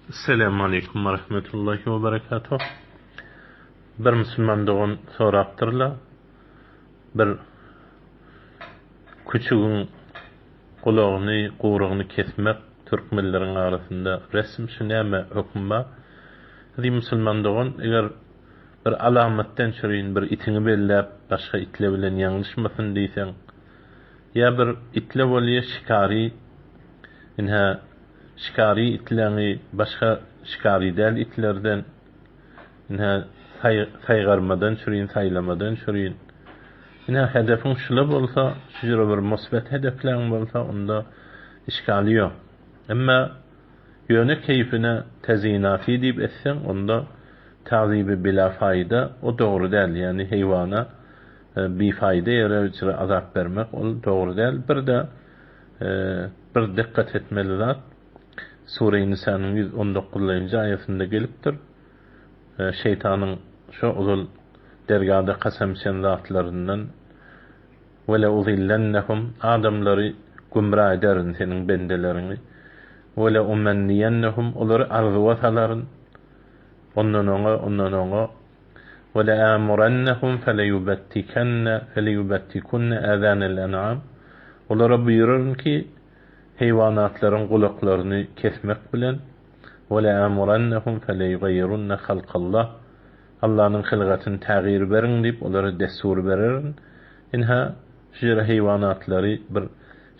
Esselamu aleýkum we rahmetullahi we berekatuh. Bir musulman dogan sorapdyrlar. Bir küçügiň gulagyny, gurugyny kesmek türkmenleriň arasynda resm şu näme höküm bar? Eziz musulman dogan, eger bir alamatdan çürin bir itiňi belläp başga itle bilen ýalňyşmasyn diýseň, ýa bir itle bolýa şikary inhä Şikary itleňi başga şikary däl itlerden, ine, saýgarmadan çürin, saýlamadan çürin. Ine, hedefiň şula bolsa, şu jüre bir musbet hedefleň bolsa, onda işgali ýok. Emma ýöne keýpine tezinaty diýip etseň, onda tazibi bila faýda, o dogry däl, ýagny heýwana bifaýda ýere jüre azap bermek, ol dogry däl. Bir-de Bir dikkat etmeli zat, Sure-i Nisanyň 119-njy aýatynda gelipdir. Şeýtanyň şo ozal dergada kasam içen zatlaryndan Ve leuzillennehum adamlary gümra ederin seniň bendeleriňi ve leumenniyennehum olary arzuwa salaryn ondan oňa ondan oňa Ve leamurennehum feleyubettikenne feleyubettikunne azanel en'am Olara buýraryn ki, heýwanatlaryň gulaklaryny kesmek bilen, Ve leamurennehum feleyugayyirunne halkallah Allanyň hylgatyny tägyr beriň diýip olara dessur bererin. Ynha, şu ýere heýwanatlary bir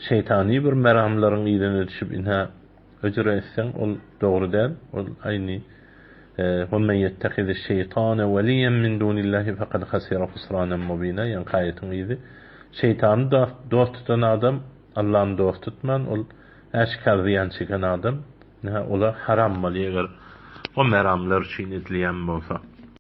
şeýtany bir meramlaryň yzyna düşüp ynha, Öjre etseň ol dogry däl, ol aýny Ve men yettehiziş şeytane veliyen min dunillahi fekad hasira husranen mubina ýaňky aýatyň yzy. Şeýtany dost tutan adam Allany dost tutman ol äşgär zyýan çeken adam, ine ola haram bolýar eger o meramlar üçin edilýän bolsa.